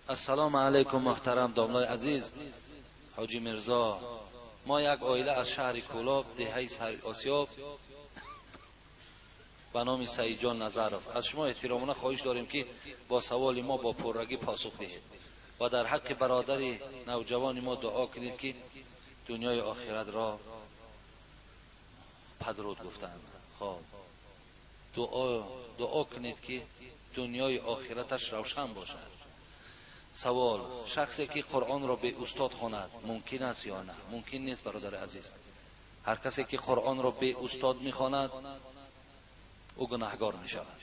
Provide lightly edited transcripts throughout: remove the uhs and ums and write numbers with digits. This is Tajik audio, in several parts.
Ассалому алайкум, муҳтарам домлаи азиз Ҳоҷи Мирзо. Мо як оила аз шаҳри Кӯлоб, деҳаи Осиёб, ба номи Саидҷон Назаров, аз шумо эҳтиромона хоҳиш дорем, ки бо саволи мо бо пуррагӣ посух диҳед ва дар ҳаққи бародари навҷавони мо дуо кунед, ки дунёи охиратро падруд гуфтанд. Хоб, дуо кунед, ки дунёи охираташ равшан бошад. Савол: шахсе ки Қуръонро бе устод хонад, мумкин аст ё на? Мумкин нест, бародари азиз. Ҳар касе ки Қуръонро бе устод мехонад, ӯ гунаҳгор мешавад.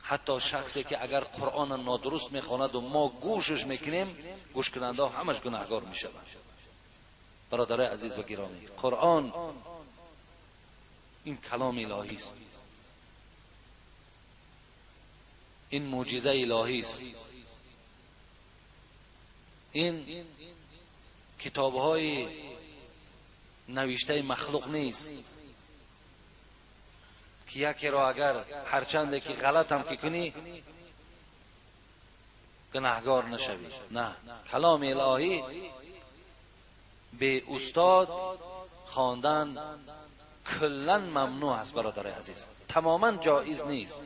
Ҳатто шахсе ки агар Қуръонро нодуруст мехонаду мо гӯшаш мекунем, гӯшкунандаҳо ҳамаш гунаҳгор мешаванд. Бародарои азиз ва гиромӣ, Қуръон ин каломи илоҳист, ин мӯъҷизаи илоҳист, ин китобҳои навиштаи махлуқ нест, ки якеро агар ҳарчанде ки ғалатам ки кунӣ, гунаҳгор нашавӣ. На, каломи илоҳӣ бе устод хондан куллан мамнӯъ аст, бародари азиз, тамоман ҷоиз нест.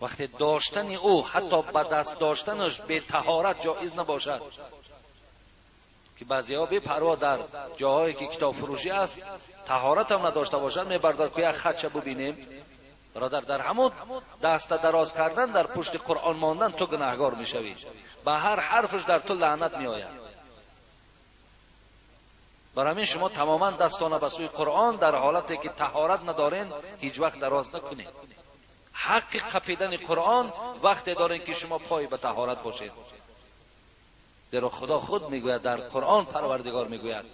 Вақте доштани ӯ, ҳатто ба даст доштанаш бетаҳорат ҷоиз набошад, ки баъзеҳо бепарво дар ҷоҳое ки китобфурӯшӣ аст, таҳоратам надошта бошад, мебардор ки як хатча бубинем. Бародар, дар ҳамон даста дароз кардан, дар пушти Қуръон мондан, ту гунаҳгор мешавӣ. Ба ҳар ҳарфаш дар ту лаънат меояд. Бар ҳамин шумо тамоман дастона ба сӯи Қуръон дар ҳолате ки таҳорат надорен, ҳеҷ вақт дароз накунед. Ҳаққи қапидани Қуръон вақте дорен, ки шумо пой ба таҳорат бошед. Зеро Худо худ мегӯяд дар Қуръон, Парвардигор мегӯяд: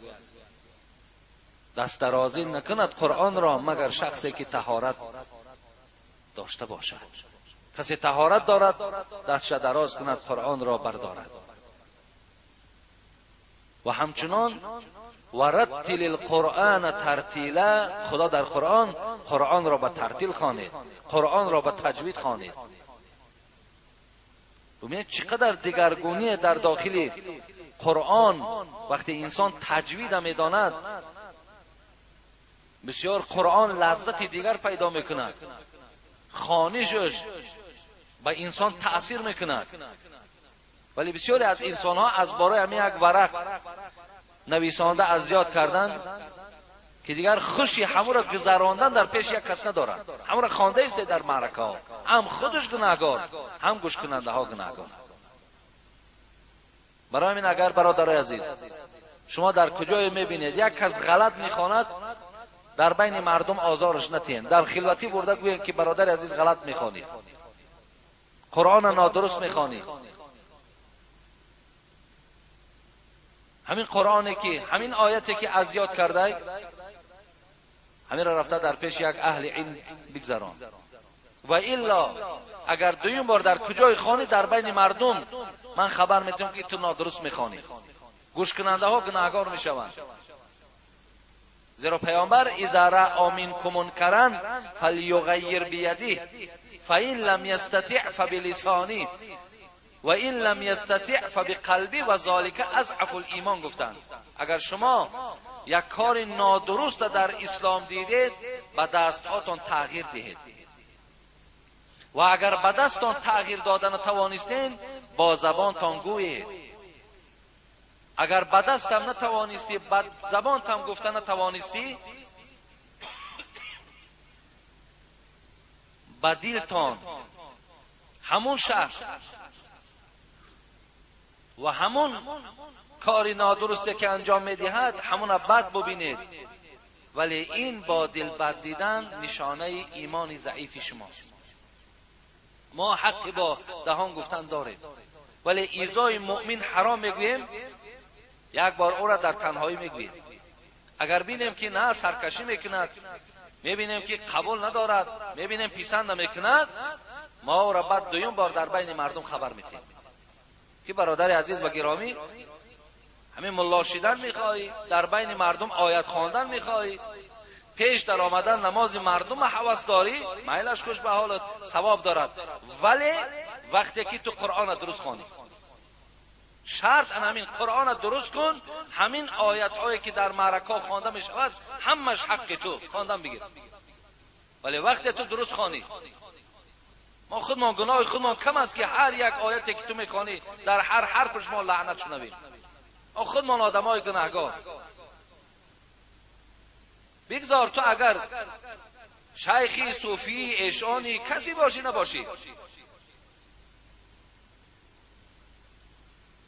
дастдарозӣ накунад Қуръонро, магар шахсе ки таҳорат дошта бошад. Касе таҳорат дорад, дастша дароз кунад, Қуръонро бардорад. Ва ҳамчунон ва раттил алқуръона тартила, Худо дар Қуръон Қуръонро ба тартил хонед, Қуръонро ба таҷвид хонед. Бубинед, чӣ қадар дигаргуние дар дохили Қуръон. Вақте инсон таҷвида медонад, бисёр Қуръон лаззати дигар пайдо мекунад, хонишаш ба инсон таъсир мекунад. Вале бисёре аз инсонҳо аз бораи ҳамин як варақ нависонда аз ёд кардан, ки дигар хуши ҳамуро гузарондан дар пеши як кас надорад, ҳамуро хондаисте дар маъракаҳо, ҳам худаш гунаҳгор, ҳам гӯшкунандаҳо гунаҳгор. Барои ҳамин агар, бародарои азиз, шумо дар куҷое мебинед, як кас ғалат мехонад, дар байни мардум озораш натиҳед, дар хилватӣ бурда гӯед, ки бародари азиз, ғалат мехонӣ, Қуръона нодуруст мехонӣ. Ҳамин Қуръоне ки, ҳамин ояте ки аз ёд кардай, ҳаминро рафта дар пеши як аҳли илм бигзарон. Ва илло агар дуюм бор дар куҷое хонӣ дар байни мардум, ман хабар метиҳам, ки ту нодуруст мехонӣ. Гӯшкунандаҳо гунаҳгор мешаванд. Зеро паёмбар: иза раъа минкум мункаран фалюғаййир биядиҳ, фаин лам ястатиъ фабилисоних, ва ин лам ястатиъ фабиқалби, ва золика азъафу лимон гуфтанд. Агар шумо як кори нодуруста дар ислом дидед, ба дастҳотон тағйир диҳед, ва агар ба дастон тағйир дода натавонистен, бо забонтон гӯед. Агар ба дастам натавонистӣ, ба забонтам гуфта натавонистӣ, ба дилтон ҳамун шахс ва ҳамун кори нодурусте ки анҷом медиҳад, ҳамуна бад бубинед. Вале ин бо дил бад дидан нишонаи имони заифи шумост. Мо ҳаққи бо даҳон гуфтан дорем, вале изои муъмин ҳаром мегӯем, як бор ӯра дар танҳоӣ мегӯем. Агар бинем, ки на саркашӣ мекунад, мебинем, ки қабул надорад, мебинем, писанд намекунад, мо ӯра баъд дуюм бор дар байни мардум хабар метиҳем, ки бародари азиз ва гиромӣ, ҳамин мулло шидан мехоҳӣ, дар байни мардум оят хондан мехоҳӣ, Пеш дар омадан намози мардум ҳавас дорӣ, майлаш хуш ба ҳолат, савоб дорад. Вале вақте ки ту Қуръонро дуруст хонӣ, шарт ан ҳамин Қуръонро дуруст кун, ҳамин оятҳое ки дар маъракаҳо хонда мешавад, ҳамаш ҳаққи ту, хондан бигир. Вале вақте ту дуруст хонӣ, мо худмон гуноҳи худмон кам аст ки ҳар як ояте ки ту мехонӣ, дар ҳар ҳарфаш мо лаънат шунавем. Мо худмон одамои гунаҳгор. Бигзор ту агар шайхи, суфӣ, эшони касе бошӣ набошӣ,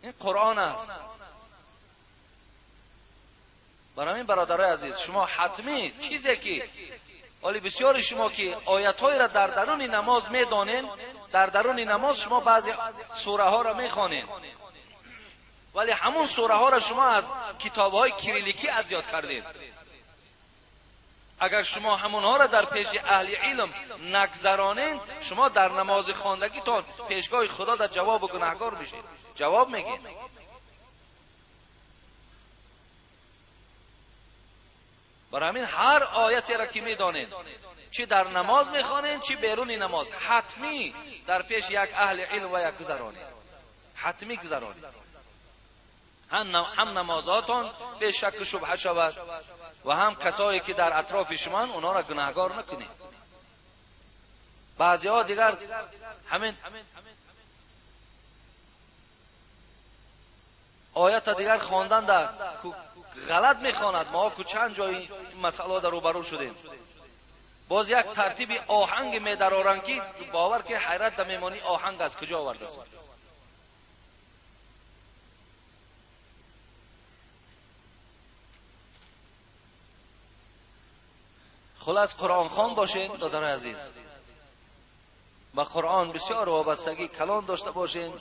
ин Қуръон аст. Барои ин бародарои азиз, шумо ҳатмӣ чизе ки вале бисёри шумо ки оятҳоеро дар даруни намоз медонед, дар даруни намоз шумо баъзе сураҳоро мехонед, вале ҳамун сураҳоро шумо аз китобҳои кирилликӣ аз ёд кардед. Агар шумо ҳамонҳоро дар пеши аҳли илм нагзаронед, шумо дар намози хондагитон пешгоҳи Худо дар ҷавобу гунаҳгор мешед, ҷавоб мегед. Барои ҳамин ҳар оятеро ки медонед, чӣ дар намоз мехонед, чӣ беруни намоз, ҳатмӣ дар пеши як аҳли илм ва як гузаронед, ҳатмӣ гузаронед. Ҳам намозҳотон бе шакку шубҳа шавад ва ҳам касое ки дар атрофи шумоанд, онҳоро гунаҳгор накунед. Баъзеҳо дигар ҳамин оята дигар хондан дар ғалат мехонад. Мо ку чанд ҷои ин масъала дар рӯбарӯ шудем. Боз як тартиби оҳанг медароранд ки бовар ки ҳайрат да мемонӣ, оҳанг аз куҷо овардааст. Хулас Қуръонхон бошед, додарои азиз. Ба Қуръон бисёр вобастагӣ калон дошта бошед.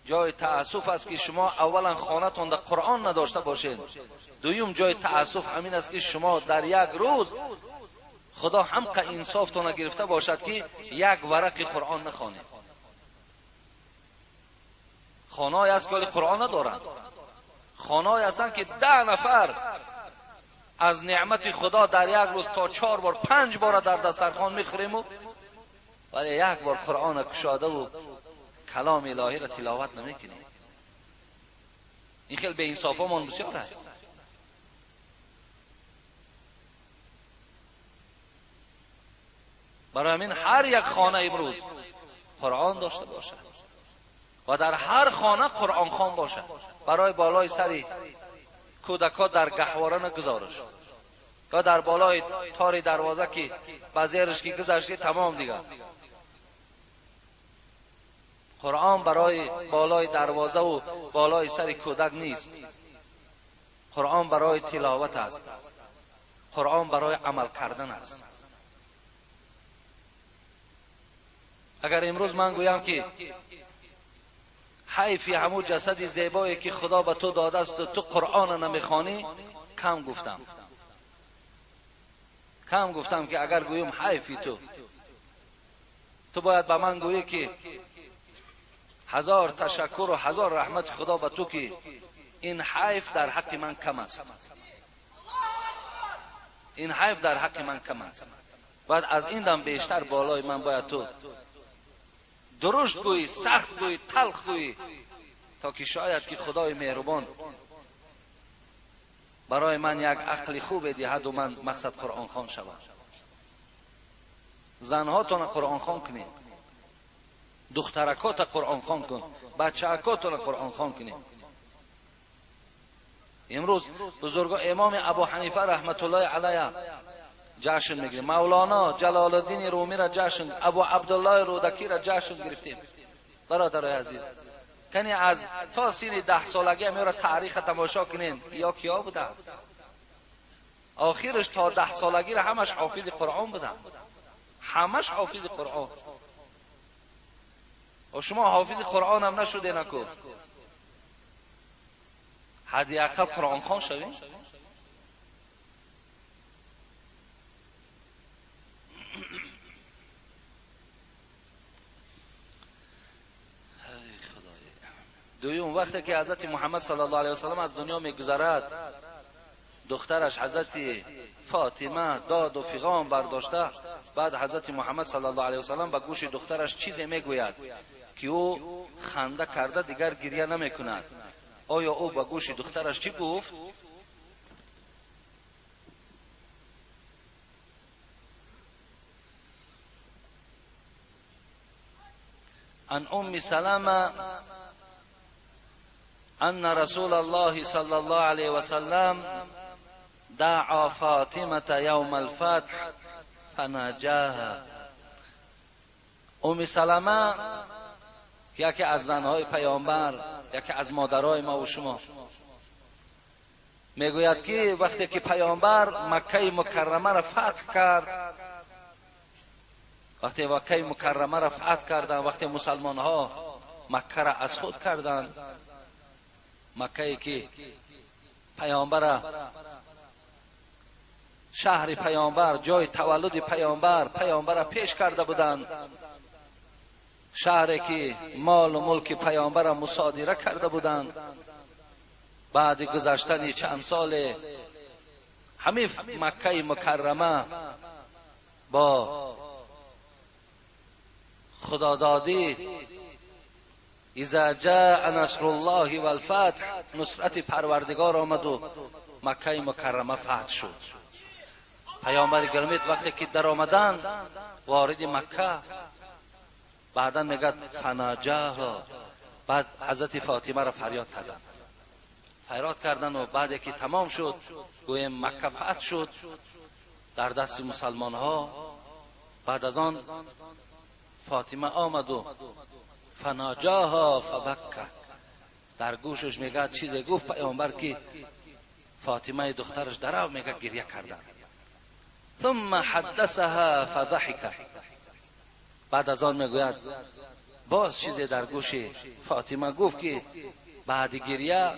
Ҷои таассуф аст ки шумо аввалан хонатон дар Қуръон надошта бошед. Дуюм ҷои таассуф ҳамин аст ки шумо дар як рӯз Худо ҳамқа инсофтона гирифта бошад ки як варақи Қуръон нахонед. Хонаҳое аст ки Қуръон надоранд. Хонаҳое ҳастанд ки 10 нафар аз неъмати Худо дар як рӯз то 4 бор, 5 бора дар дастархон мехӯрему, вале як бор Қуръонро кушодаву каломи илоҳиро тиловат намекунем. Ин хел беинсофомон бисёр аст. Барои ҳамин ҳар як хона имрӯз Қуръон дошта бошад ва дар ҳар хона Қуръонхон бошад. Барои болои сари кӯдакҳо дар гаҳвора нагузориш ё дар болои тори дарвоза ки ба зериш ки гузашти тамом дигар. Қуръон барои болои дарвозаву болои сари кӯдак нест. Қуръон барои тиловат аст. Қуръон барои амал кардан аст. Агар имрӯз ман гӯям ки ҳайфи ҳамун ҷасади зебое ки Худо ба ту додааст ту Қуръонро намехонӣ, кам гуфтам. Кам гуфтам ки агар гӯям ҳайфи ту, ту бояд ба ман гӯӣ ки ҳазор ташаккур ва ҳазор раҳмати Худо ба ту ки ин ҳайф дар ҳаққи ман кам аст. Ин ҳайф дар ҳаққи ман кам аст. Бояд аз ин дам бештар болои ман бояд ту درشت گویی، سخت گویی، تلخ گویی، تا که شاید که خدای مهربان برای من یک عقل خوب دهد و من مقصد قرآن خوان شوم. زنهاتون قرآن خوان کنید، دخترکات قرآن خوان کن، بچه‌کاتون قرآن خوان کنید. امروز بزرگا امام ابو حنیفه رحمت الله علیه جشن میگیریم، مولانا جلال الدین رومی را جشن، ابو عبدالله رودکی را جشن گرفتیم. برادرای عزیز، کنی از تا سین 10 سالگی میره تاریخ تماشا کنین یا کیا بودن. آخرش تا 10 سالگی را همش حافظ قرآن بودن، همش حافظ قرآن. و شما حافظ قرآن هم نشده نکو، حداقل قرآن خوان شوین. دوم وقتی که حضرت محمد صلی الله علیه و سلم از دنیا میگذرد، دخترش حضرت Фотима доду фиғон бардошта, баъд ҳазрати Муҳаммад саллаллоҳу алайҳи васаллам ба гӯши духтараш чизе мегӯяд ки ӯ ханда карда дигар гирья намекунад. Оё ӯ ба гӯши духтараш чӣ гуфт? عن أم سلمة أن رسول الله صلى الله عليه وسلم دعا فاطمة يوم الفتح فناجاها. ام سلمه یکی از زنهای پیامبر، یکی از مادرای ما و شما، میگوید که وقتی که پیامبر مکه مکرمه را فتح کرد، وقتی مکه مکرمه را فتح کردند، وقتی مسلمان ها مکه را از خود کردند، مکه که پیامبر، شهر پیامبر، جای تولد پیامبر، پیامبر را پیش کرده بودند، شهری که مال و ملک پیامبر را مصادره کرده بودند، بعد گذشتن چند سال همه مکه مکرمه با خدادادی اذا جاء نصر الله والفتح، نصرت پروردگار آمد و مکه مکرمه فتح شد. پیامبر گرامی وقتی که در آمدن وارد مکه، بعدا میگد فناجاها، بعد حضرت فاطمه را فریاد کردند، فریاد کردن و بعد که تمام شد، گویم مکه فتح شد در دست مسلمان ها. بعد از آن فاطمه آمد و فناجاها فبکت، در گوشش میگه چیزی گفت پیامبر که فاطمه دخترش درو میگه گریه کردن. ثم حدثها فضحک، بعد از آن میگوید باز چیزی در گوش فاطمه گفت که بعد گریه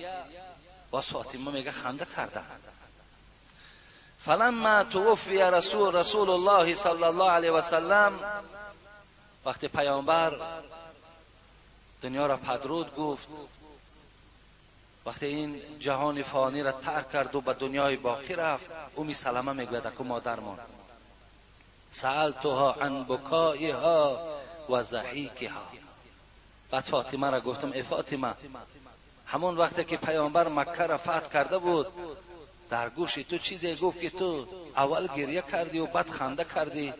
باز فاطمه میگه خنده کرده. فلما توفی رسول الله صلی الله علیه و سلم، وقتی پیامبر دنیا را پدرود گفت، وقتی این جهان فانی را ترک کرد و به دنیای باقی رفت، ام سلمه میگوید اکو مادرمان، سألتها عن بکائها و ضحیکها. بعد فاطمه را گفتم ای فاطمه، همون وقتی که پیامبر مکه را فتح کرده بود، در گوش تو چیزی گفت که تو اول گریه کردی و بعد خنده کردی.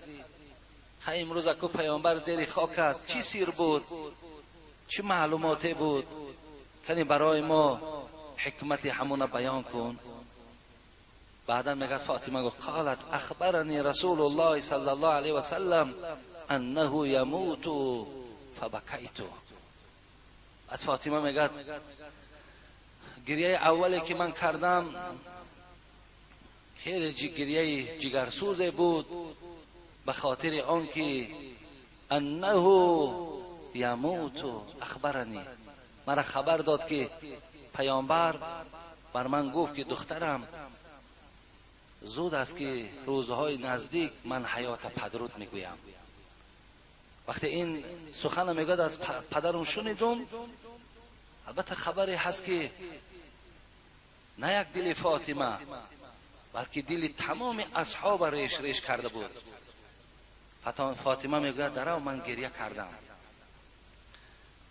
خیلی امروز اکو پیامبر زیر خاک است، چی سیر بود، چی معلوماتی بود، کنی برای ما حکمت همون بیان کن. بعدا میگه فاطمه گفت قالت اخبرنی رسول الله صلی الله علیه و سلم انه یموت فبکیت. بعد فاطمه میگه گریه اولی که من کردم خیلی گریه جگرسوز بود، به خاطر آنکه انه یموت اخبرنی، مرا خبر داد که پیامبر بر من گفت که دخترم زود است که روزهای نزدیک من حیات پدرود میگویم. وقتی این سخن میگوید از پدرم شنیدم، البته خبری هست که نه یک دل فاطمه بلکه دل تمام اصحاب ریش ریش کرده بود. فاطمه میگوید درو من گریه کردم.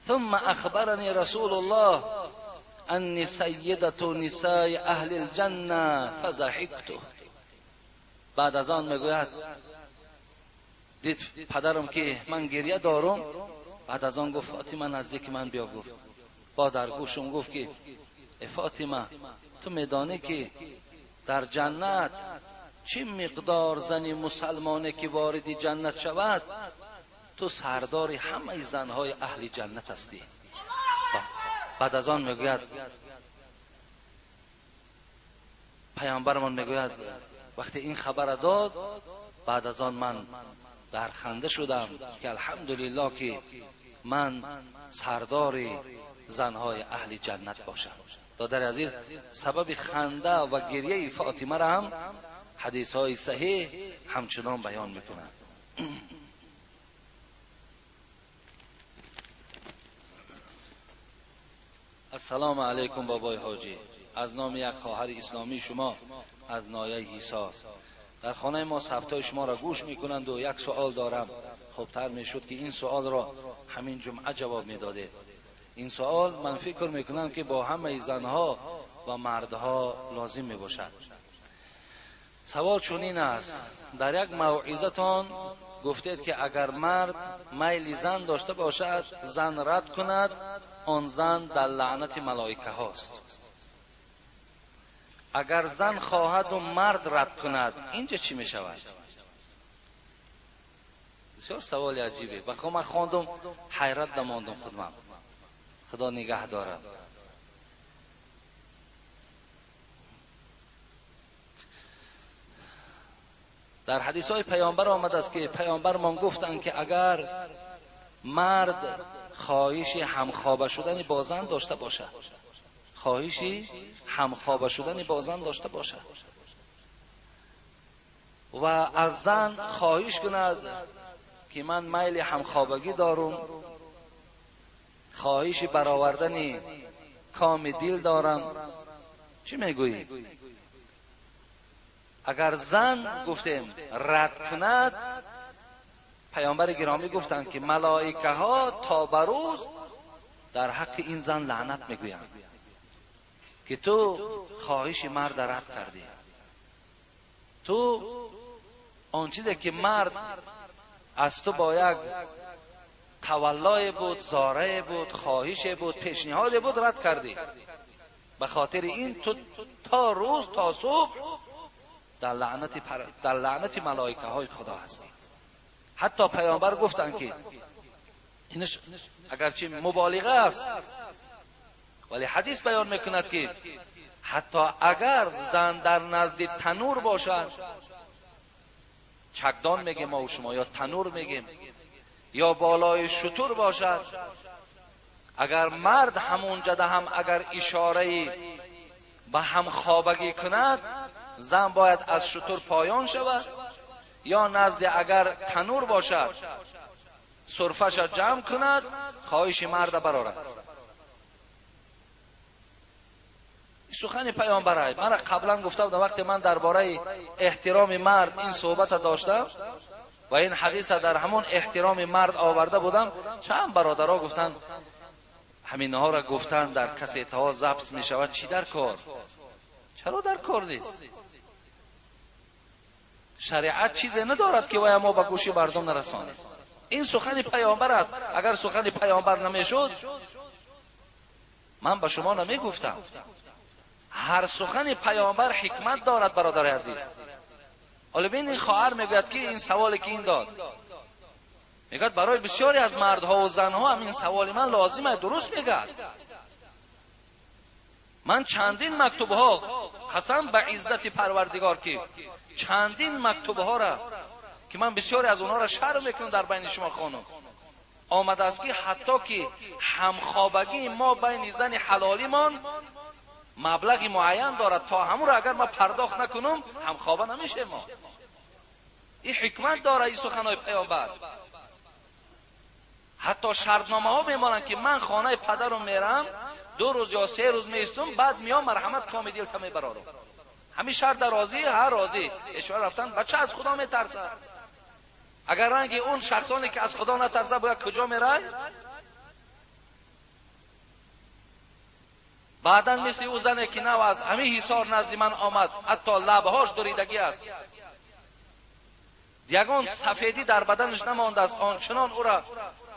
ثم اخبرنی رسول الله انی سیدة نساء اهل الجنه فضحکت. بعد از آن میگوید دید پدرم که من گریه دارم، بعد از آن گفت فاطمه نزدیک من بیا، گفت با در گوشم گفت که ای فاطمه تو میدانی که در جنت چه مقدار زنی مسلمانه که وارد جنت شود، تو سردار همه زنهای اهل جنت هستی. بعد از آن میگوید پیامبرمان میگوید وقتی این خبر داد، بعد از آن من در خنده شدم که الحمدلله که من سردار زنهای اهل جنت باشم. دادر عزیز، سبب خنده و گریه فاطمه را هم حدیث های صحیح همچنان بیان میکنند. السلام علیکم بابای حاجی. Аз номи як хоҳари исломии шумо аз ноҳияи Ҳисор. Дар хонаи мо сабтҳои шуморо гӯш мекунанд ва як суол дорам. Хубтар мешуд ки ин суолро ҳамин ҷумъа ҷавоб медодед. Ин суол ман фикр мекунам ки бо ҳамаи занҳо ва мардҳо лозим мебошад. Савол чунин аст: дар як мавъизатон гуфтед ки агар мард майли зан дошта бошад, зан рад кунад, он зан дар лаънати малоикаҳост. Агар зан хоҳаду мард рад кунад, инҷа чӣ мешавад? Бисёр саволи аҷибе. Бахо ман хондум, ҳайрат намондум худман. Худо нигаҳ дорад. Дар ҳадисҳои паёмбар омадааст ки паёмбармон гуфтанд ки агар мард хоҳиши ҳамхоба шудани бо зан дошта бошад, хоҳиши ҳамхоба шудани бо зан дошта бошад ва аз зан хоҳиш кунад ки ман майли ҳамхобагӣ дорум, хоҳиши баровардани коми дил дорам, чӣ мегӯӣ? Агар зан гуфтем рад кунад, паёмбари гиромӣ гуфтанд ки малоикаҳо то ба рӯз дар ҳаққи ин зан лаънат мегӯянд ки ту хоҳиши марда рад кардӣ, ту он чизе ки мард аз ту бо як таваллое буд, зорае буд, хоҳише буд, пешниҳоде буд, рад кардӣ. Ба хотири ин ту то рӯз, то субҳ дар лаънати малоикаҳои Худо ҳастӣ. Ҳатто паёмбар гуфтанд ки инаш агарчи муболиға аст, вале ҳадис баён мекунад ки ҳатто агар зан дар назди танур бошад, чакдон мегем мо шумо ё танур мегем, ё болои шутур бошад, агар мард ҳамонҷода ҳам агар ишораи ба ҳамхобагӣ кунад, зан бояд аз шутур поён шавад, ё назди агар танур бошад сурфаша ҷамъ кунад, хоҳиши марда барорад. Сухани паёмбар аст. Мана қаблан гуфта будам, вақте ман дар бораи эҳтироми мард ин суҳбата доштам ва ин ҳадиса дар ҳамон эҳтироми мард оварда будам, чанд бародаро гуфтанд ҳаминҳоро гуфтан дар кассетаҳо забт мешавад, чӣ дар кор? Чаро дар кор нест? Шариат чизе надорад ки вая мо ба гӯши мардум нарасонем. Ин сухани паёмбар аст. Агар сухани паёмбар намешуд, ман ба шумо намегуфтам. Ҳар сухани паёмбар ҳикмат дорад, бародари азиз. Ҳоло бин, ин хоҳар мегӯяд ки ин саволе ки ин дод, мегӯяд барои бисёре аз мардҳо ва занҳо ҳам ин саволи ман лозим аст. Дуруст мегӯяд. Ман чандин мактубҳо, қасам ба иззати Парвардигор, ки чандин мактубҳоро ки ман бисёре аз онҳоро шарм мекунам дар байни шумо хонум, омадааст ки ҳатто ки ҳамхобагии мо байни зани ҳалолимон маблағи муайян дорад, то ҳамонро агар ман пардохт накунам ҳамхоба намешем мо. Ин ҳикмат дорад ин суханҳои паёмбар. Ҳатто шартномаҳо мемонанд ки ман хонаи падарам мерам, 2 рӯз ё 3 рӯз меистум, баъд меом, марҳамат коми дилта мебарорам. Ҳамин шарта розӣ, ҳар розӣ. Ишора рафтан бача аз Худо метарсад. Агар ранги он шахсоне ки аз Худо натарсад, бояд куҷо мерай? Баъдан мисли ӯ зане ки нав аз ҳамин ҳисор назди ман омад, ҳатто лабҳош дуридагӣ аст, ягон сафедӣ дар баданаш намондааст, ончунон ӯра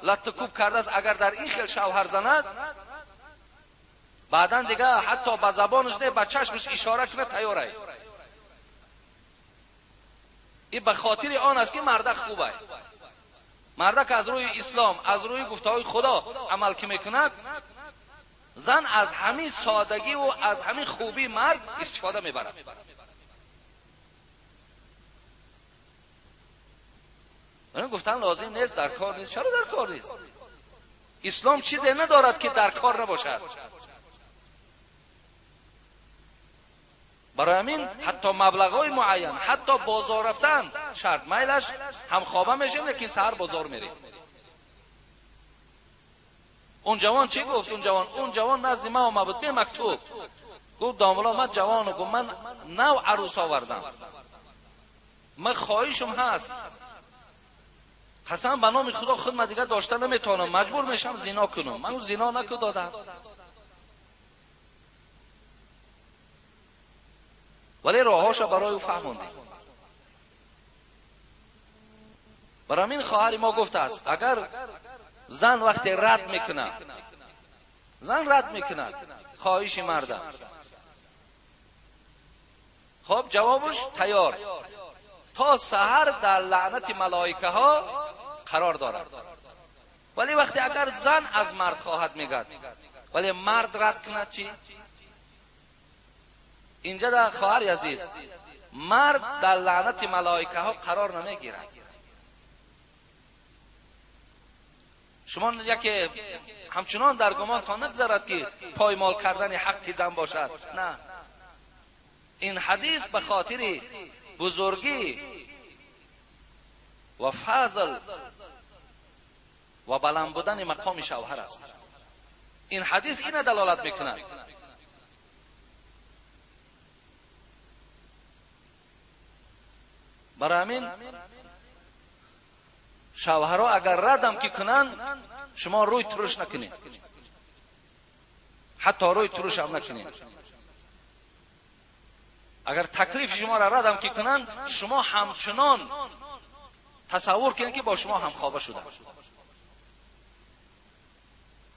латтукӯб кардааст. Агар дар ин хел шавҳар занад, баъдан дига ҳатто ба забонаш не, ба чашмаш ишора кунад, тайёр аст. Ин ба хотири он аст ки мардак хуб аст. Мардак аз рӯи ислом, аз рӯи гуфтаҳои Худо амал ки мекунад, зан аз ҳамин содагиву аз ҳамин хубии мард истифода мебарад. Гуфтан лозим нест, дар кор нест. Чаро дар кор нест? Ислом чизе надорад ки дар кор набошад. Барои ҳамин ҳатто маблағҳои муайян, ҳатто бозор рафтан шарт, майлаш ҳамхоба мешем, лекин саҳар бозор мерем. Он ҷавон чӣ гуфт? Он ҷавон назди ман омад буд бемактуб. Гуфт домла ман ҷавону, гуфт ман нав арӯс овардам, ман хоҳишам ҳаст, қасам ба номи Худо худ ман дигар дошта наметавонам, маҷбур мешам зино кунам. Ман зино наку додам. Вале роҳҳоша барои ӯ фаҳмондем. Барои ҳамин хоҳари мо гуфтааст, агар зан вақте рад мекунад, зан рад мекунад хоҳиши марда, хоб ҷавобаш тайёр, то саҳар дар лаънати малоикаҳо қарор дорад. Вале вақте агар зан аз мард хоҳад мегӯяд, вале мард рад кунад чӣ? Инҷа дар хоҳари азиз мард дар лаънати малоикаҳо қарор намегирад. Шумо яке ҳамчунон дар гумонтон нагзарад ки поймол кардани ҳаққи зан бошад. На, ин ҳадис ба хотири бузургӣ ва фазл ва баланд будани мақоми шавҳар аст. Ин ҳадис ина далолат мекунад. Барои ҳамин шавҳарҳо агар радам ки кунанд, шумо рӯй туруш накунед, ҳатто рӯй туруш ҳам накунед. Агар таклифи шуморо радам ки кунанд, шумо ҳамчунон тасаввур кунед ки бо шумо ҳамхоба шуда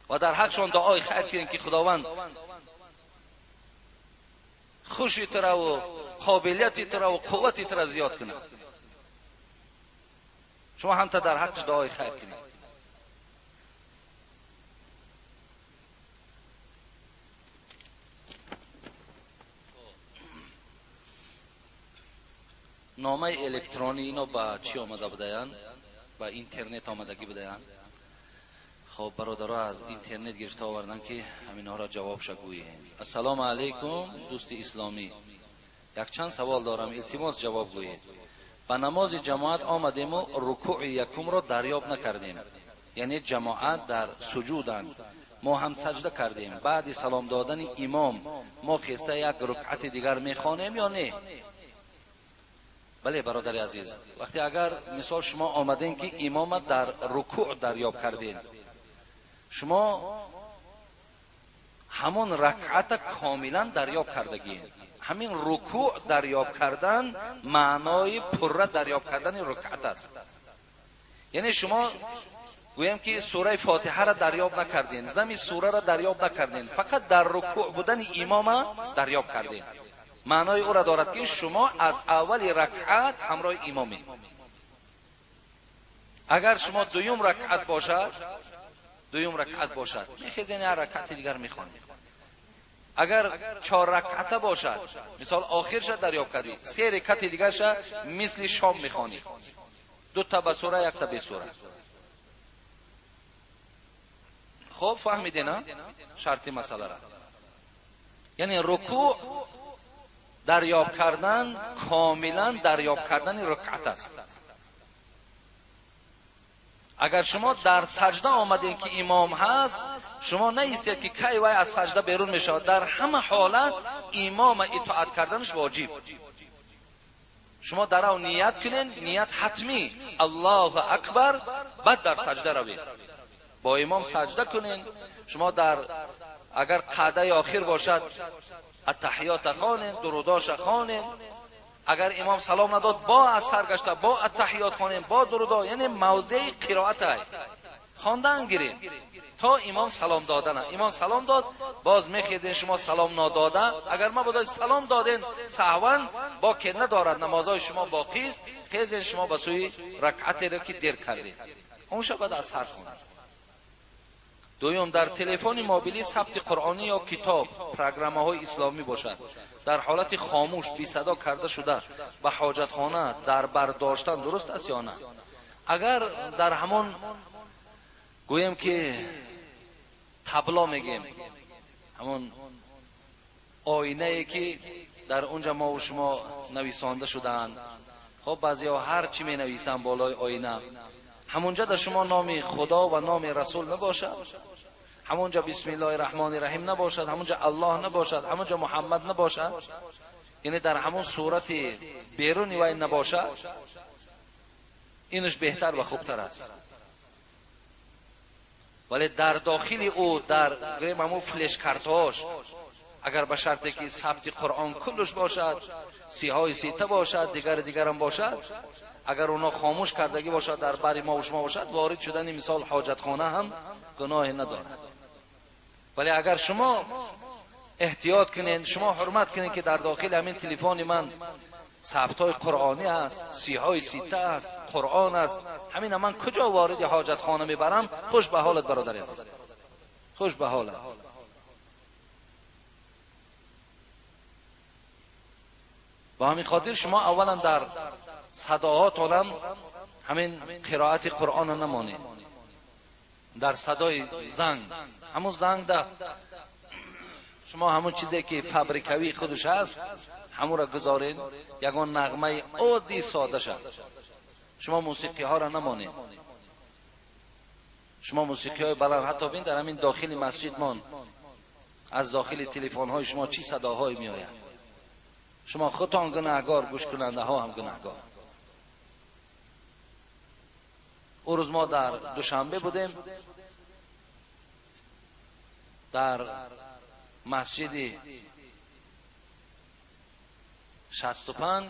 ва дар ҳақшон дуои хайр кунед ки Худованд хуши тура ва қобилияти тура ва қуввати тура зиёд кунад. Шумо ҳамта дар ҳаққаш дуои хайр кунед. Номаи электронӣ ино ба чӣ омада будаянд? Ба интернет омадагӣ будаянд. Хоб бародаро аз интернет гирифта оварданд ки ҳаминҳоро ҷавобша гӯем. Ассалому алайкум дӯсти исломӣ, якчанд савол дорам, илтимос ҷавоб гӯед. Ба намози ҷамоат омадему рукӯи якумро дарёб накардем, яъне ҷамоат дар суҷуданд, мо ҳам саҷда кардем. Баъди салом додани имом мо хеста як рукъати дигар мехонем ё не? Бале бародари азиз, вақте агар мисол шумо омадем ки имома дар рукӯъ дарёб кардем, шумо ҳамон ракъата комилан дарёб кардагиед. Ҳамин рукӯъ дарёб кардан маънои пурра дарёб кардани рукъат аст. Яъне шумо гӯем ки сураи фотиҳаро дарёб накардем, зами сураро дарёб накардем, фақат дар рукӯъ будани имома дарёб кардем. Маънои ӯро дорад ки шумо аз аввали ракъат ҳамроҳи имомед. Агар шумо дуюм ракъат бошад, дуюм ракъат бошад, мехезен як ракъати дигар мехонед. Агар чор ракъата бошад, мисол охирша дарёб кардӣ, се ракъати дигарша мисли шом мехонӣ, ду та ба сура, як та бе сура. Хоб фаҳмидена шарти масъаларо? Яъне рукӯъ дарёб кардан комилан дарёб кардани рукъат аст. Агар шумо дар саҷда омадем ки имом ҳаст, шумо наистед ки кай вай аз саҷда берун мешавад. Дар ҳама ҳолат имома итоат карданаш воҷиб. Шумо дарав ният кунед, ният ҳатмӣ, Аллоҳу акбар, баъд дар саҷда равед, бо имом саҷда кунед. Шумо дар агар қаъдаи охир бошад, аттаҳиёта хонед, дурудоша хонед. Агар имом салом надод, бо аз сар гашта, бо аттаҳиёт хонем, бо дурудо, яъне мавзеи қироат хондан гиред то имом салом додана. Имом салом дод, боз мехезен шумо салом надода. Агар мабодо салом доден саҳван, бо ке надорад, намозҳои шумо боқист, хезен шумо ба сӯи ракъатеро ки дер кардед, онша баъд аз сар хонед. Дуюм, дар телефони мобилӣ сабти қуръонӣ ё китоб, программаҳои исломӣ бошад, дар ҳолати хомӯш бисадо карда шуда ба ҳоҷатхона дар бардоштан дуруст аст ё на? Агар дар ҳамон гӯем ки табло мегем, ҳамон оинае ки дар унҷа мо шумо нависонда шудаанд, хоб баъзеҳо ҳар чӣ менависанд болои оина, ҳамунҷа дар шумо номи Худо ва номи Расул набошад, ҳамонҷа бисмиллоҳи раҳмони раҳим набошад, ҳамонҷа аллоҳ набошад, ҳамонҷа муҳаммад набошад, яъне дар ҳамон сурати беруни вай набошад, инаш беҳтар ва хубтар аст. Вале дар дохили ӯ, дар гӯем ҳамон флешкартҳош, агар ба шарте ки сабти қуръон куллаш бошад, сиҳои сита бошад, дигари дигарам бошад, агар оно хомӯш кардагӣ бошад, дар бари мо ва шумо бошад, ворид шудани мисол ҳоҷатхона ҳам гуноҳе надорад. Вале агар шумо эҳтиёт кунед, шумо ҳурмат кунед ки дар дохили ҳамин телефони ман сабтҳои қуръонӣ аст, сиҳои сита аст, қуръон аст, ҳамина ман куҷо вориди ҳоҷатхона мебарам? Хуш ба ҳолат, бародари азиз, хуш ба ҳолат. Ба ҳамин хотир шумо аввалан дар садоҳотонам ҳамин қироати қуръонро намонед. Дар садои занг, ҳамон зангда шумо ҳамон чизе ки фабрикавӣ худаш ҳаст, ҳамонро гузоред, ягон нағмаи оддӣ сода шад. Шумо мусиқиҳоро намонед. Шумо мусиқиҳои баланд, ҳатто бин дар ҳамин дохили масҷидмон аз дохили телефонҳои шумо чӣ садоҳое меояд. Шумо худтон гунаҳгор, гӯшкунандаҳо ҳам гунаҳгор. Он рӯз мо дар Душанбе будем, дар масҷиди 65,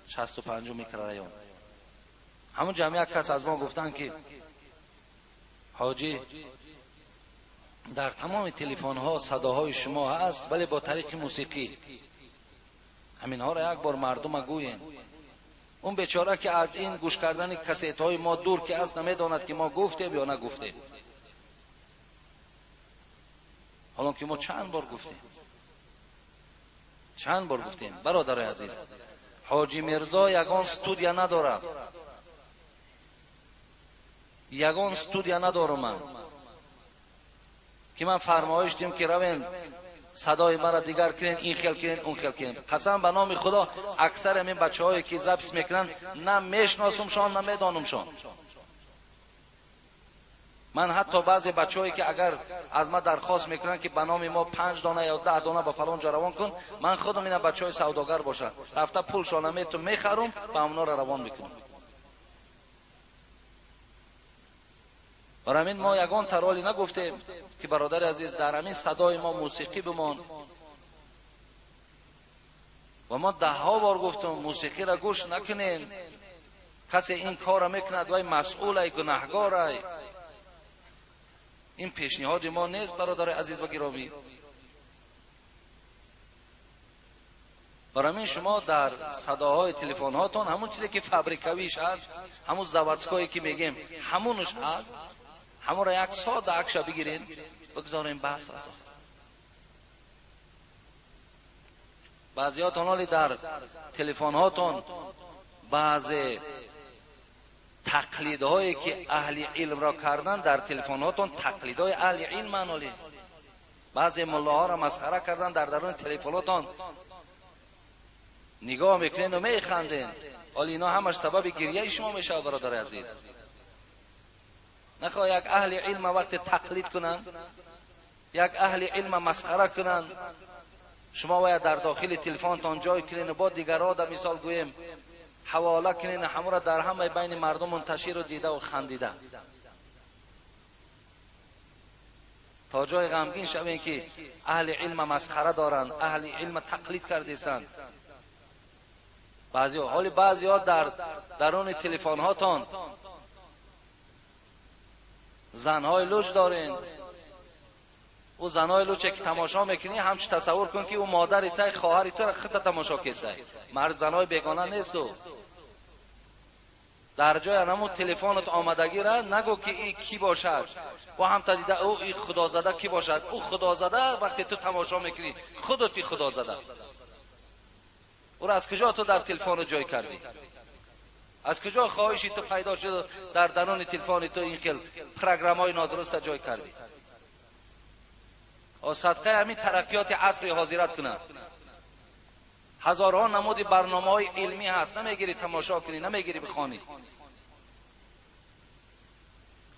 65 микрорайон. Ҳамон ҷамъ як кас аз мо гуфтанд ки ҳоҷӣ, дар тамоми телефонҳо садоҳои шумо ҳаст, вале бо тариқи мусиқӣ. Ҳаминҳоро як бор мардума гӯем. Он бечора ки аз ин гӯш кардани кассетҳои мо дур ки аст, намедонад ки мо гуфтем ё нагуфтем. ҳолон ки мо чанд бор гуфтем, чанд бор гуфтем. Бародарои азиз, ҳоҷӣ Мирзо ягон студия надорад, ягон студия надорам ман, ки ман фармоиш дим ки равем садои маро дигар кунен, ин хел кунен, он хел кунен. Қасам ба номи Худо, аксари ҳамин бачаҳое ки запис мекунанд, на мешиносумшон, на медонумшон. Ман ҳатто баъзе бачаҳое ки агар аз ман дархост мекунанд ки ба номи мо 5 дона ё 10 дона ба фалон ҷо равон кун, ман худам ина бачаҳои савдогар бошам, рафта пулшона мету мехарум ва ҳамонҳоро равон мекунам. Барои ҳамин мо ягон тароли нагуфтем ки бародари азиз, дар ҳамин садои мо мусиқӣ бимон. Ва мо даҳҳо бор гуфтем мусиқиро гӯш накунен. Касе ин корро мекунад вай масъулай, гунаҳгорай. Ин пешниҳоди мо нест, бародари азиз ва гиромӣ. Барои ҳамин шумо дар садоҳои телефонҳотон ҳамон чизе ки фабрикавиш ҳаст, ҳамон заводское ки мегем, ҳамонаш ҳаст, ҳамонро як сода акша бигирен, бигзорем, баҳс аст. Баъзиҳотон ҳоли дар телефонҳотон баъзе тақлидҳое ки аҳли илмро кардан, дар телефонҳотон тақлидҳои аҳли илман ҳоли. Баъзе муллоҳоро масхара кардан дар даруни телефонҳотон нигоҳ мекунед ва механдед. ҳоли ино ҳамаш сабаби гирияи шумо мешавад, бародари азиз. Нахоҳ як аҳли илма вақте тақлид кунанд, як аҳли илма масхара кунанд, шумо бояд дар дохили телефонтон ҷой кунед ва бо дигарҳо да мисол гӯем ҳавола кунед, ҳамонро дар ҳамаи байни мардум мунташиру дида ва хандида, то ҷои ғамгин шавем ки аҳли илма масхара доранд, аҳли илма тақлид кардистанд. Баъзеҳо ҳоли баъзеҳо дар даруни телефонҳотон занҳои луч дорен. Ӯ занҳои луче ки тамошо мекунӣ, ҳамчун тасаввур кун ки ӯ модари тай, хоҳари тура худта тамошо кесай. Мард занҳои бегона нест. Ӯ дар ҷои ҳамун телефонат омадагира нагӯ ки и кӣ бошад, ӯ ҳамта дида ӯ и худозада кӣ бошад. Ӯ худозада вақте ту тамошо мекунӣ, худат и худозада. Ӯро аз куҷо ту дар телефону ҷой кардӣ? Аз куҷо хоҳиши ту пайдо шуд дар даруни телефони ту ин хел программаҳои нодуруста ҷой кардӣ? Садқаи ҳамин тараққиёти асри ҳозират кунад. Ҳазорҳо намуди барномаҳои илмӣ ҳаст, намегирӣ тамошо кунӣ, намегирӣ бихонӣ.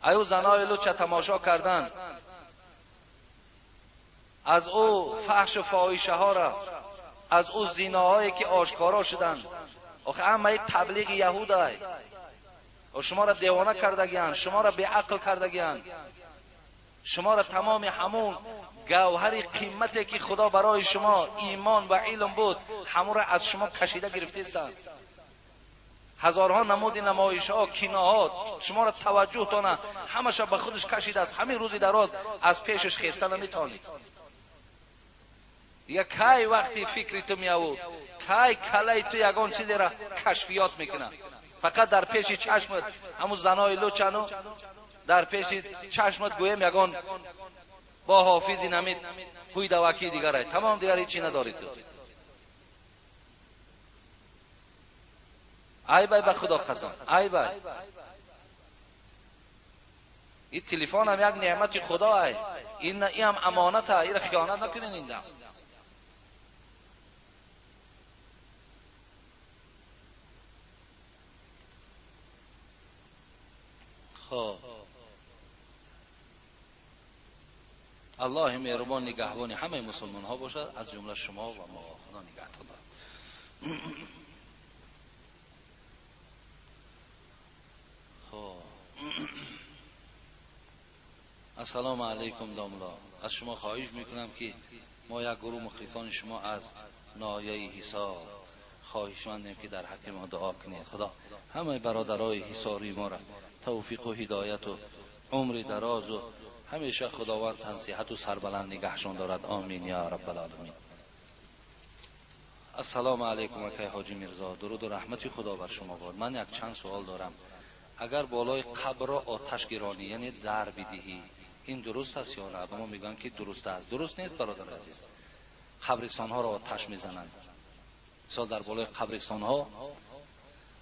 Аю занои луча тамошо кардан, Аз ӯ фаҳшу фоҳишаҳоро, аз ӯ зиноҳое ки ошкоро шуданд. Охи ҳамаи таблиғи яҳудай. Шуморо девона кардагиянд, шуморо беақл кардагиянд, шуморо тамоми ҳамун гавҳари қимате ки худо барои шумо имон ва илм буд, ҳамонро аз шумо кашида гирифтаистанд. Ҳазорҳо намуди намоишҳо, киноҳо шуморо таваҷҷӯҳтона ҳамаша ба худаш кашидааст. Ҳамин рӯзи дароз аз пешаш хеста наметавонед. Дигар кай вақти фикри ту меавуд, кай калаи ту ягон чизеро кашфиёт мекунад. Фақат дар пеши чашмат ҳамун занои лучану дар пеши чашмат гӯем ягон бо ҳофизи намид ҳуйдавакии дигарай. Тамом, дигар ҳечи надорӣ ту. Ай бай, ба худо қасам, ай бай. Ин телефонам як неъмати худо ай. Ин ҳам амонат ай, инро хиёнат накунед ин дам. خب الله مهربان نگهبان همه مسلمان ها باشد، از جمله شما و ما. خدا نگهتان دارد. خب السلام علیکم داملا، از شما خواهش میکنم که ما یک گروه مخلصان شما از ناحیه حصار خواهشمندیم که در حق ما دعا کنید. خدا همه برادرای حصاری ما را توفیق و هدایت و عمر دراز و همیشه خداوند تنصیحت و سربلند نگهشان دارد. آمین یا رب العالمین. السلام علیکم اکای حاجی میرزا، درود و رحمت خدا بر شما باد. من یک چند سوال دارم. اگر بالای قبر را آتش گیرانی یعنی در بدهی، این درست است یا نه؟ ما میگن که درست است. درست نیست برادر عزیز. قبرستان ها را آتش میزنند. مثال در بالای قبرستان ها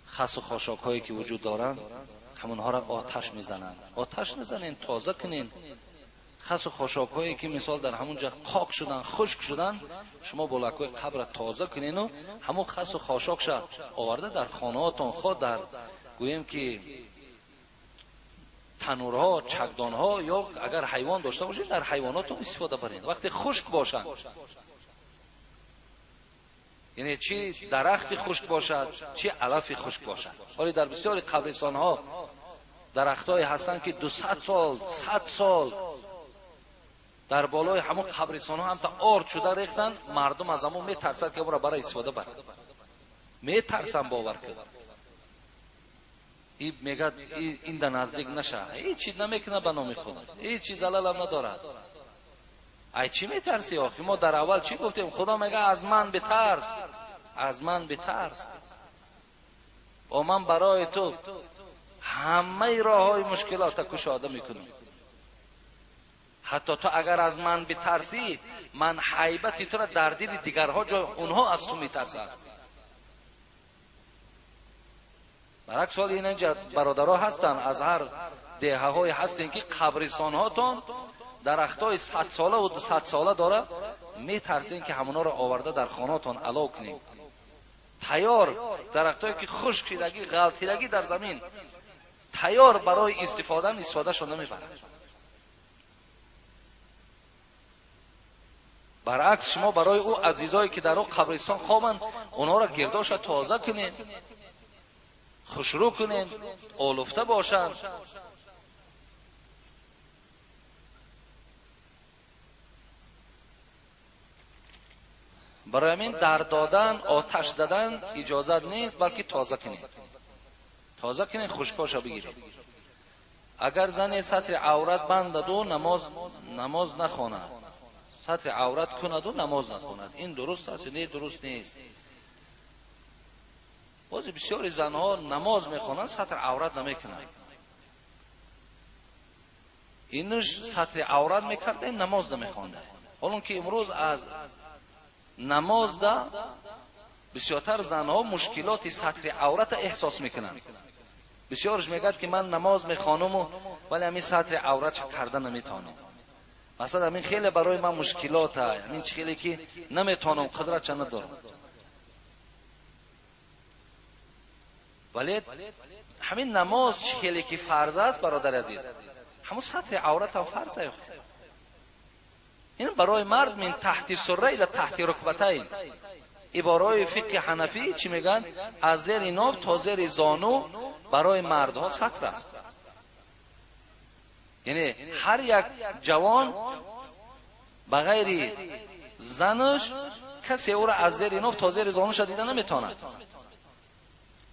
خس و خاشاک هایی که وجود دارند همونها را آتش میزنند. آتش نزنین، تازه کنین. خس و خاشاک هایی که مثال در همونجا خاک شدن، خشک شدن، شما بالای قبر تازه کنین و همون خس و خاشاک شد آورده در خانه هاتون، خود در گوییم که تنورها، چکدانها، یا اگر حیوان داشته باشید در حیواناتون استفاده برین. وقتی خشک باشند، یعنی چی درخت خشک باشد، چی علف خشک باشد. ولی در بسیاری قبرستان ها درختای هستند که 200 سال، 100 سال در بالای همون قبرستان ها هم تا آرد شده ریختن، مردم از همون میترسند که او را برای استفاده برند. میترسن، باور کن. این میگه این در نزدیک نشه، هیچ چیز نمیکنه به نام خدا، هیچ چیز زلل هم ندارد. ای چی میترسی آخه؟ ما در اول چی گفتیم؟ خدا میگه از من بترس، از من بترس و من برای تو همه راه های مشکلات کشاده میکنم. حتی تو اگر از من بترسی، من حیبت تو را در دل دیگرها جای اونها از تو میترسند. برعکس حال این اینجا برادرها هستن از هر دهه های هستین که قبرستان هاتون درختای 100 ساله و 200 ساله داره، میترسین که همونا رو آورده در خانه‌تون علا کنین. تیار درختایی که خشک شدگی، غلطیدگی در زمین، تیار برای استفاده شون نمیبرن. برعکس شما برای او عزیزایی که در او قبرستان خوابن، اونها را گرداش تازه کنین، خوشرو کنین، آلفته باشن. برای همین در دادن، آتش زدن اجازت نیست، بلکه تازه کنید. تازه کنید، خشکاشو بگیرید. اگر زن سطر عورت بندد و نماز نخواند، سطر عورت کند و نماز نخواند، این درست است یا نه؟ درست نیست. باز بسیاری زنها نماز میخوانند، سطر عورت نمیکنند. اینش سطر عورت میکرده، نماز نمیخوانده. حالا که امروز از نماز ده بسیارتر زنها مشکلات سطر عورت احساس میکنند. بسیارش میگد که من نماز میخوانم ولی همین سطر عورت کرده نمیتونم. مثلا همین خیلی برای من مشکلات هست، همین خیلی که نمیتونم، قدرت چه ندارم. ولی همین نماز چه خیلی که فرض است برادر عزیز، همون سطر عورت هم فرض است. Ин барои мард мин таҳти сурра ила таҳти рукбатайн. Ибораҳои фиқҳи ҳанафӣ чӣ мегӯянд? Аз зери ноф то зери зону барои мардҳо сатр аст. Яъне ҳар як ҷавон ба ғайри занаш касе ӯро аз зери ноф то зери зонуша дида наметавонад.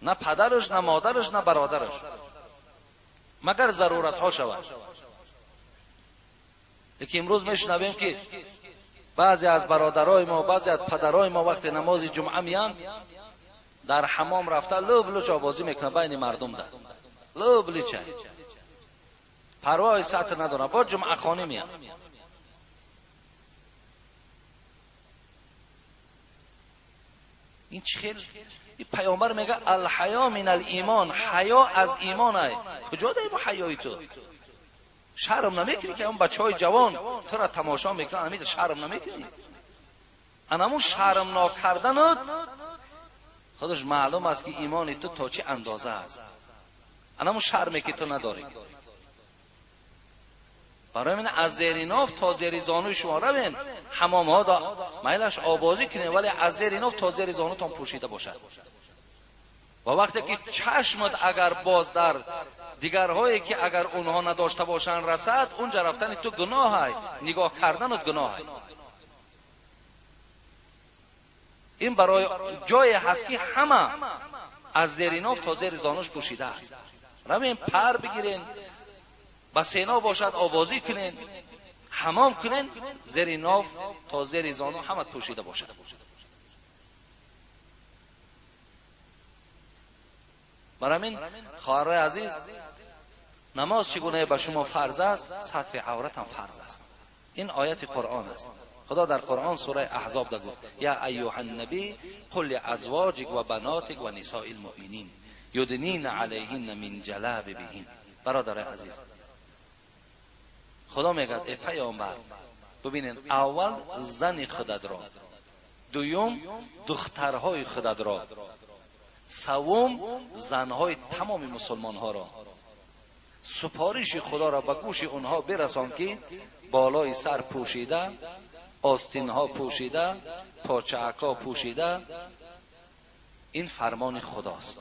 На падараш, на модараш, на бародараш. Магар заруратҳо шавад. Лекин имрӯз мешунавем ки баъзе аз бародарои мо, баъзе аз падарои мо вақте намози ҷумъа меянд, дар ҳамом рафта лӯб лӯч обозӣ мекунад байни мардум да. Лӯб лӯча. Парвои сатр надорад, бо ҷумъахонӣ меянд. Ин чӣ хел? Ин паёмбар мегӯяд алҳаё мин алимон, ҳаё аз имон ай. Куҷо даи бо ҳаёи ту? Шарм намекунӣ ки он бачаҳои ҷавон туро тамошо мекунанд, ҳамин шарм намекунӣ? Анамун шармнок карданат худаш маълум аст ки имони ту то чӣ андоза аст. Анамун шарме ки ту надорӣ. Барои ман аз зери ноф то зери зонуи шумо равен, ҳамомҳо да майлаш обозӣ кунед, вале аз зери ноф то зери зонутон пӯшида бошад. Ва вақте ки чашмат агар боз дар дигарҳое ки агар онҳо надошта бошанд расад, унҷа рафтани ту гуноҳ, нигоҳ карданат гуноҳ. Ин барои ҷое ҳаст ки ҳама аз зери ноф то зери зонуш пӯшида аст. Равен пар бигирен, ба сено бошад обозӣ кунен, ҳамом кунен, зери ноф то зери зону ҳама пӯшида бошад. Барои ин хоҳарои азиз, намоз чӣ гуна ба шумо фарз аст, сатри аврат ҳам фарз аст. Ин ояти Қуръон аст. Худо дар Қуръон сураи Аҳзоб да гуфт: я айюҳан набӣ қул лиазвоҷик ва банотик ва нисоил муъминин юднина алайҳинна мин ҷалабибиҳин. Бародарои азиз, Худо мегӯяд: эй паёмбар, бибинед, аввал зани худатро, дуюм духтарҳои худатро, севум занҳои тамоми мусулмонҳоро. Супориши Худоро ба гӯши онҳо бирасон ки болои сар пӯшида, остинҳо пӯшида, почаакҳо пӯшида. Ин фармони Худост.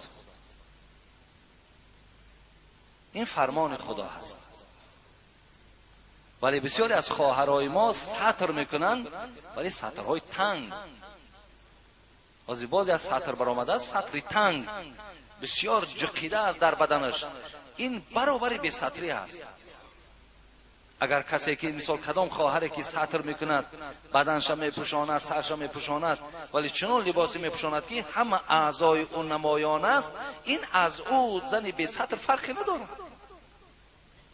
Ин фармони Худо ҳаст. Вале бисёре аз хоҳарои мо сатр мекунанд, вале сатрҳои танг. Ҳозир бозе аз сатр баромадааст, сатри танг бисёр ҷуқида аст дар баданаш. Ин баробари бесатрӣ аст. Агар касе ки мисол кадом хоҳаре ки сатр мекунад, баданша мепӯшонад, сарша мепӯшонад, вале чунон либосе мепӯшонад ки ҳама аъзои ӯ намоён аст, ин аз ӯ зани бесатр фарқе надорад.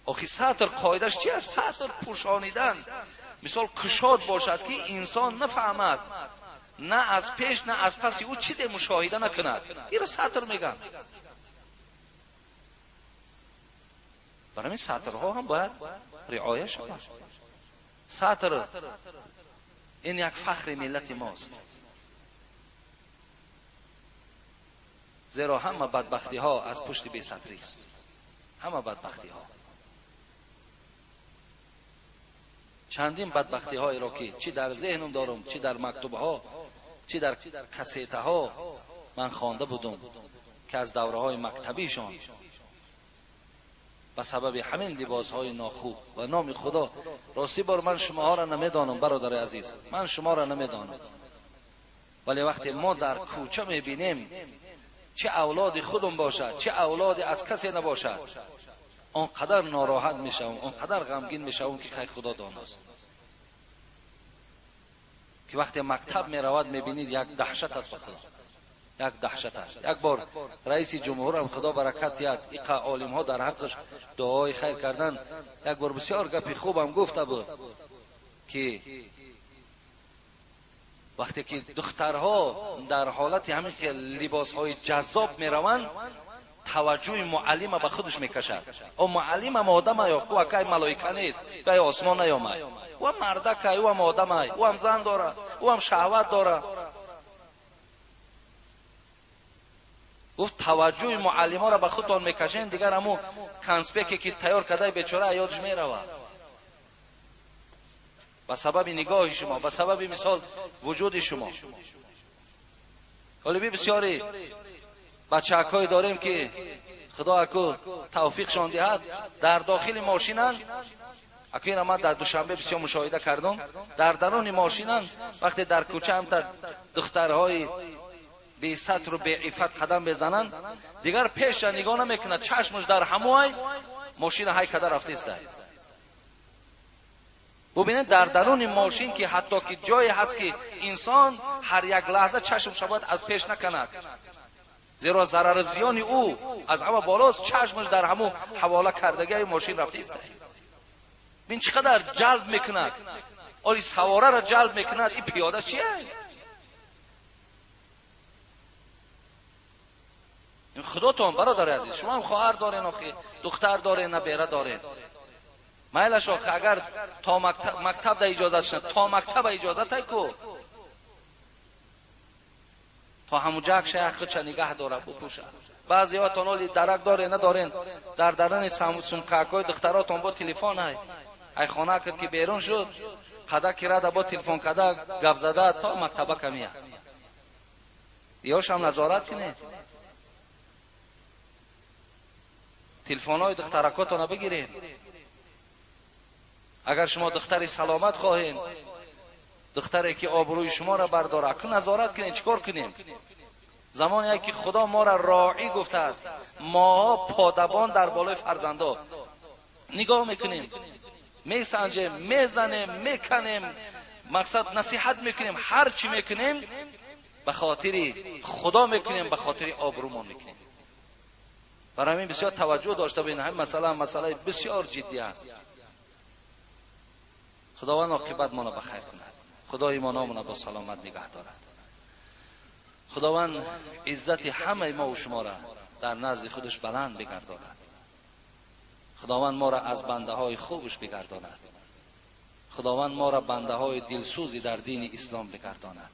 Охи сатр қоидаш чи аст? Сатр пӯшонидан. Мисол кушод бошад ки инсон нафаҳмад, на аз пеш, на аз паси ӯ чизе мушоҳида накунад. Инро сатр мегӯянд. Барои ин сатрҳо ҳам бояд риоя шавад. Сатр ин як фахри миллати мост. Зеро ҳама бадбахтиҳо аз пушти бесатрист. Ҳама бадбахтиҳо. Чандин бадбахтиҳоеро ки чӣ дар зеҳнам дорам, чӣ дар мактубҳо, чӣ дар кассетаҳо ман хонда будум ки аз давраҳои мактабишон ба сабаби ҳамин либосҳои нохуб ва номи Худо. Ростӣ бор ман шумоҳоро намедонам, бародари азиз, ман шуморо намедонам, вале вақте мо дар кӯча мебинем, чӣ авлоди худум бошад, чӣ авлоди аз касе набошад, он қадар нороҳат мешавам, он қадар ғамгин мешавам ки хайр Худо доност. Ки вақте мактаб меравад мебинид як даҳшат аст ба Худо, як даҳшат аст. Як бор раиси ҷумҳурам, Худо баракат диҳад, иқа олимҳо дар ҳаққаш дуои хайр кардан, як бор бисёр гапи хубам гуфта буд ки вақте ки духтарҳо дар ҳолати ҳамин хел либосҳои ҷаззоб мераванд, таваҷҷӯҳи муаллима ба худаш мекашад. О муаллимам одамай, ӯ акай малоика нест, ӯ осмон наёмад. Ӯ ҳам мардакай, ӯ ҳам одамай, ӯ ҳам зан дорад, ӯ ҳам шаҳват дорад. Гуфт таваҷҷӯҳи муаллиморо ба худтон мекашен, дигар ҳамун конспекте ки тайёр кардаи бечора ёдаш меравад. Ба сабаби нигоҳи шумо, ба сабаби мисол вуҷуди шумо. Ҳоло бисёри бачаҳакҳое дорем ки худо аку тавфиқшон диҳад, дар дохили мошинанд. Аку ина ман дар Душанбе бисёр мушоҳида кардам, дар даруни мошинанд, вақте дар кӯча ҳамта духтарҳои бесатру беиффат қадам мезананд, дигар пеша нигоҳ намекунад, чашмаш дар ҳамоай мошина ҳай када рафтеста. Бубинед, дар даруни мошин ки ҳатто ки ҷое ҳаст ки инсон ҳар як лаҳза чашмша бояд аз пеш накунад, зеро зарару зиёни ӯ аз ҳама болост, чашмаш дар ҳамун ҳавола кардагиаи мошин рафтеста. Бин чӣ қадар ҷалб мекунад, оли савораро ҷалб мекунад, ин пиёда чие? Ин худотон, бародари азиз, шумо ҳам хоҳар дорен, охи духтар дорен, набера дорен. Майлаш охи, агар то мактаб да иҷозат шунад, то мактаба иҷозат ай ку, то ҳамуҷак шая худша нигаҳ дора, бупӯша. Баъзеҳотон оли дарак дорен, надорен, дар даруни сумкакҳои духтаротон бо телефон ай. Ай хона кад ки берун шуд, қада ки рада бо телефон када гап зада то мактаба камия. Ёшам назорат кунед. Телефонҳои духтаракотонро бигиред. Агар шумо духтари саломат хоҳед, духтаре ки обрӯи шуморо бардора, аку назорат кунед, чӣ кор кунем? Замоне ки худо моро роӣ гуфтааст, мо подабон дар болои фарзандо нигоҳ мекунем, месанҷем, мезанем, меканем, мақсад насиҳат мекунем, ҳар чӣ мекунем ба хотири худо мекунем, ба хотири обрӯмон мекунем. Барои ҳамин бисёр таваҷҷӯҳ дошта бинед, ҳамин масъала масъалаи бисёр ҷиддӣ аст. Худованд оқибатмонро ба хайр кунад, худои мо номона бо саломат нигаҳ дорад. Худованд иззати ҳамаи мо ва шуморо дар назди худаш баланд бигардонад. Худованд моро аз бандаҳои хубаш бигардонад. Худованд моро бандаҳои дилсӯзи дар дини ислом бигардонад.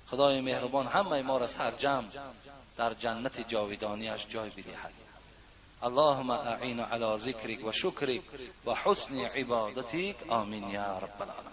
Худои меҳрубон ҳамаи моро сарҷамъ дар ҷаннати ҷовидониаш ҷой бидиҳад. اللهم أعين على ذكرك وشكرك وحسن عبادتك، آمين يا رب العالمين.